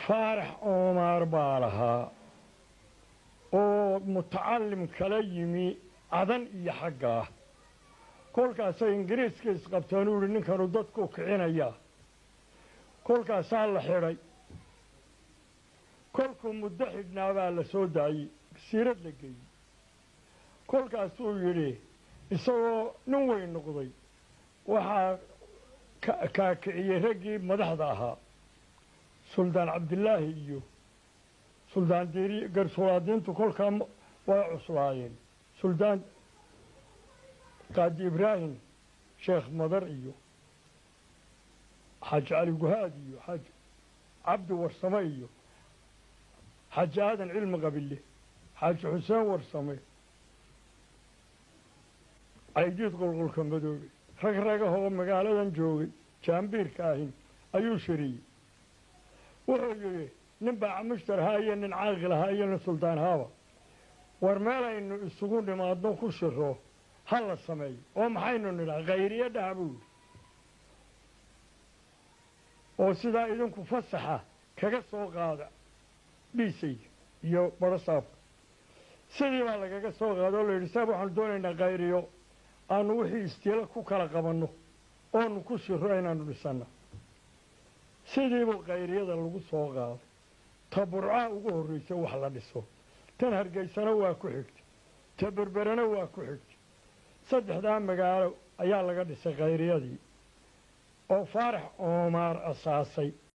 Faarax Oomaar baa lahaa oo mutacalim kala yimi Cadan iyo xaggaa. Kolkaasay Ingiriiska isqabteen, uu yidhi ninkanu dadkuu kicinayaa. Kolkaasaa la xidhay. Kolkuu muddo xidhnaabaa la soo daayey, siirad la geeyey. Kolkaasuu yidhi, isagoo nin weyn noqday, waxaa kaakiciyey raggii madaxda ahaa, Suldaan Cabdilaahi iyo Suldaan Diiri. Garsulaadiintu kolkaa way cuslaayeen. Suldaan Qaadi Ibraahim Sheekh Madar iyo Xaaji Cali Guhaad iyo Xaaji Cabdi Warsame iyo Xaaji Aadan Cilmi Qabille, Xaaji Xuseen Warsame, Caydiid Qulqulka Madoobe, rag ragahoo magaaladan joogay Jaambiirka ahin ayuu shiriyey. Wuxuu yidhi, nin baa mushtar ahaa iyo nin caaqil ahaa iyo nin suldaan ahaaba, war meelaynu isugu nimaadno ku shiro ha la sameeyo. Oo maxaynu nidhaa? Khayriyo dhaha, buu yidhi, oo sidaa idinku fasaxa kaga soo qaada dhiisayga iyo barasaabka. Sidii baa lagaga soo qaada oo la yidhi, saab waxaanu doonaynaa khayriyo aanu wixii istiila ku kala qabanno oonu ku shiro inaanu dhisanna. Sidiibuu khayriyada lagu soo qaaday. Ta Burcaa ugu horraysay wax la dhiso, tan Hargeysana waa ku xigtay, ta Berberena waa ku xigtay. Saddexdaa magaalo ayaa laga dhisay khayriyadii oo Faarax Oomaar asaasay.